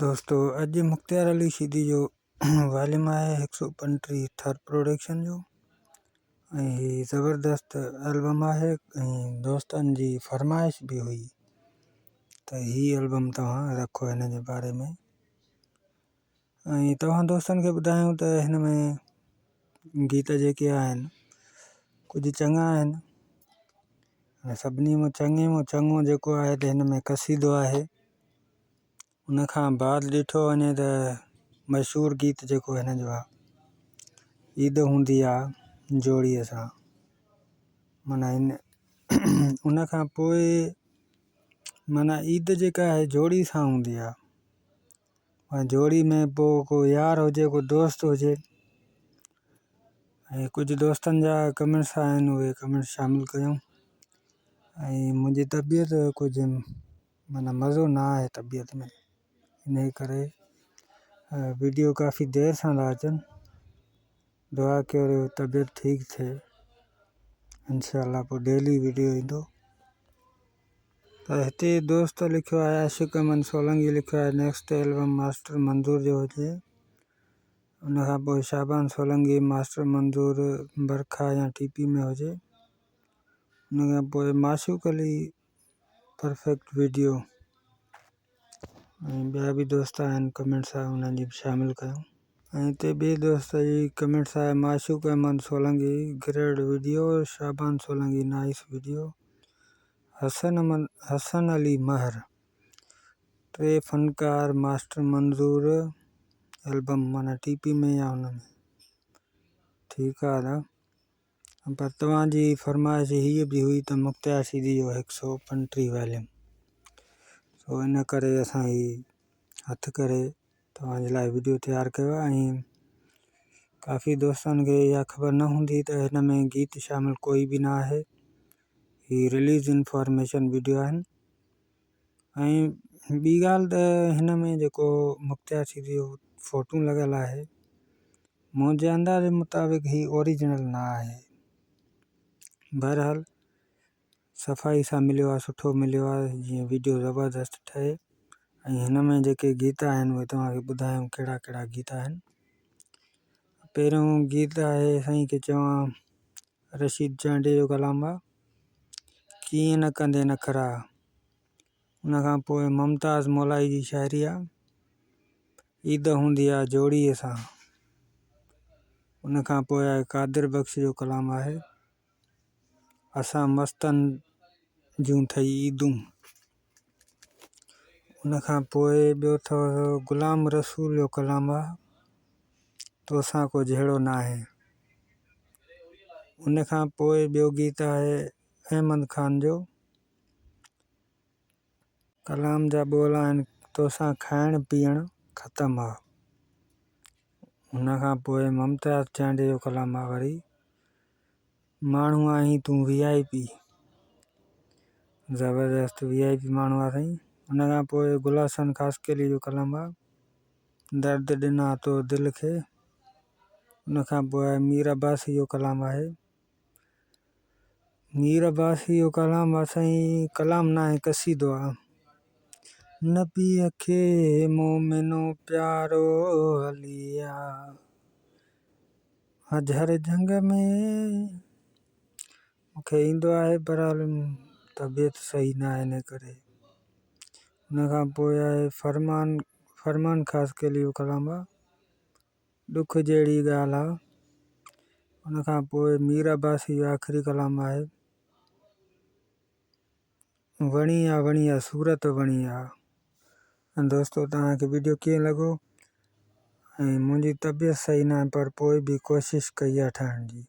دوستو اڄ مختيار علي شيدي جو واليم آهي هڪ سو پنٽيهه ٿر پروڊڪشن جو ۽ هي زبردست البم آهي ۽ دوستن جي فرمائش به هئي ته هي البم توهان رکو هن جي باري ۾ ۽ توهان دوستن کي ٻڌايون ته هن ۾ گيت جيڪي آهن ڪجهه چڱا آهن ۽ سڀني مان چڱي مان چڱو جيڪو آهي ته هن ۾ قصيدو آهي ان کان بعد ڏٺو وڃي ته مشهور گيت جيڪو هن جو آهي عيد هوندي آ جوڙي سان معنيٰ هن ان کان پوء معنيٰ عيد جيڪا آهي جوڙي سان هوندي آ ۽ جوڙي ۾ پوء ڪو يار هجي ڪو دوست هجي ۽ ڪجهه دوستن جا ڪمينٽس آهن اهي ڪمينٽس شامل ڪيون ۽ منهنجي طبيعت ڪجهه معنيٰ مزو نه آهي طبيعت ۾ انهي ڪري ويڊيو ڪافي دير سان ٿا اچن دعا ڪيو طبيعت ٺيڪ ٿئي انشاء الله پوء ڊيلي ويڊيو ايندو ته هتي دوست لکيو آهي عاشق احمد سولنگي لکيو آهي نيڪسٽ البم ماسٽر منظور جو هجي ان کان پوء شعبان سولنگي ماسٽر منظور برکا يا ٽي پي ۾ هجي ان کان پوء معشوق علي پرفيڪٽ ويڊيو ۽ ٻيا به دوست آهن ڪمينٽس آهي انهن جي به شامل ڪيون ۽ هتي ٻي دوست جي ڪمينٽس آهي Mashoq Ahmed Solangi great video Shaban Solangi nice video Hassan Ahmed Hassan Ali Mehar ٽي فنڪار ماسٽر منظور البم معنيٰ ٽي پي ۾ يا ان ۾ ٺيڪ آ ادا پر توهان جي فرمائش هيء به هئي ته مختيار شيدي جو هڪ سو پنٽيهه واليم سو ان ڪري اسان هي هٿ ڪري توهان جي لاء وڊيو تيار ڪيو آهي ۽ ڪافي دوستن کي اها خبر نه هوندي ته هن ۾ گيت شامل ڪوئي به نه آهي هي رليز انفارميشن وڊيو آهن ۽ ٻي ڳالهه ته هن ۾ جيڪو مختيار شيدي جو فوٽو لڳل آهي منهنجي اندازي مطابق هي اوريجنل نه آهي. بهرحال صفائي سان مليو آهي سٺو مليو آهي جيئن ويڊيو زبردست ٺهي ۽ هن ۾ جيڪي گيت آهن اهي توهان کي ٻڌايم ڪهڙا ڪهڙا گيت آهن. پهريون گيت آهي سائين کي چوان رشيد چانڊيي جو ڪلام آهي ڪيئن نه ڪندين نخرا. ان کان پوء ممتاز مولائي جي شاعري آ عيد هوندي آ جوڙي سان. ان کان پوء آهي قادر بخش جو ڪلام آهي اسان مستن جون ٿئي عيدون. ان کان پوء ٻيو اٿو غلام رسول جو ڪلام آ توسان ڪو جهيڙو ناهي. ان کان پوء ٻيو گيت آهي احمد خان جو ڪلام جا ٻول آهن توسان کائڻ پيئڻ ختم آ. ان کان پوء ممتاز چانڊيي جو ڪلام آ وري ماڻهو آهين تون وي آء پي. زبردست وي آء پي ماڻهو آ سائين. ان کان پوء گل حسن خاصخيلي جو ڪلام آ درد ڏنا تو دل کي. ان کان پوء مير عباسي جو ڪلام آهي. مير عباسي جو ڪلام آ سائين ڪلام ناهي قصيدو آ. نبيء کي مومنو پيارو علي آ جهر جهنگ ۾ مونکي ايندو آهي بهرحال طبيعت صحيح ناهي ان ڪري. ان کان پوء آهي فرمان فرمان خاصخيلي جو ڪلام آ. ڏک جهڙي ڳالهه آ. ان کان پوء مير عباسي جو آخري ڪلام آهي. وڻي آ وڻي آ صورت وڻي آ. دوستو توهان کي ويڊيو ڪيئن لڳو ۽ منهنجي طبيعت صحيح ناهي پر پوء به ڪوشش ڪئي آ ٺاهڻ جي.